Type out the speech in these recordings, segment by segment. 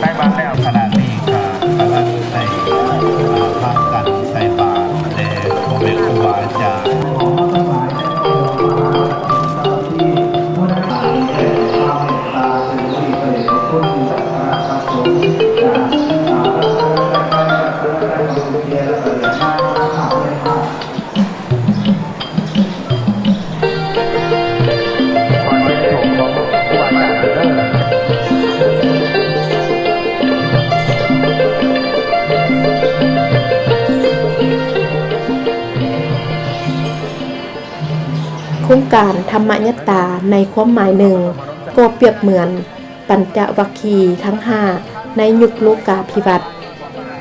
ໃສ່ບາດແລ້ວ ຂະນະນີ້ກໍກຳລັງໄດ້ ອ່າ ພາກັນໃສ່ບາດແດ່ພໍ່ແມ່ຄູບາອາຈານ ຂໍມາທັງຫຼາຍໃນພະລະມະຫາສັນຕິ ທີ່ຜູ້ໃດ ເມດຕາເຊີນພະເດດພະຄຸນຈາກຄະນະພະສົງ ຈາກ ອ່າ ລັດຖະນະການ ຈາກເຮືອນໄທ ຂອງເອເຊຍ ແລະ ປະເທດລາວ ມາເຂົ້າໃນພະ ໂຄງການທຳມະຍັດຕາໃນຄວາມໝາຍໜຶ່ງ ກໍປຽບເໝືອນ ປັນຈະວັກຄີທັງຫ້າໃນຍຸກໂລກາພິວັດ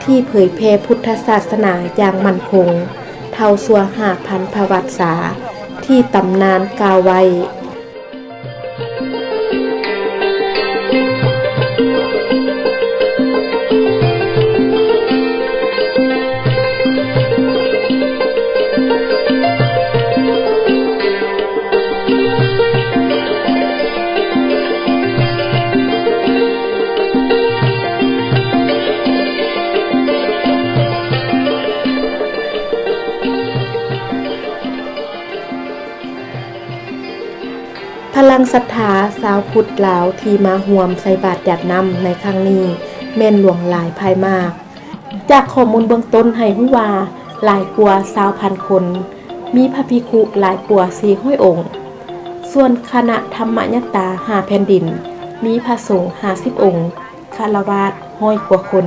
ທີ່ເຜີຍແຜ່ພຸດທະສາສະໜາຢ່າງໝັ້ນຄົງ ເທົ່າຊົ່ວຫ້າພັນພະວັດສາ ທີ່ຕຳນານກ່າວໄວ້. ພະລັງສັດທາຊາວພຸດລາວທີ່ມາຮ່ວມໃສ່ບາດຢາດນ້ຳໃນຄັ້ງນີ້ ແມ່ນຫຼວງຫຼາຍພາຍມາກ. ຈາກຂໍ້ມູນເບື້ອງຕົ້ນໃຫ້ຮູ້ວ່າ ຫຼາຍກວ່າຊາວພັນຄົນ ມີພະພິກຂຸຫຼາຍກວ່າສີ່ຮ້ອຍອົງ. ສ່ວນຄະນະທຳມະຍັດຕາຫ້າແຜ່ນດິນ ມີພະສົງຫ້າສິບອົງ, ຄາລະວາດຮ້ອຍກວ່າຄົນ.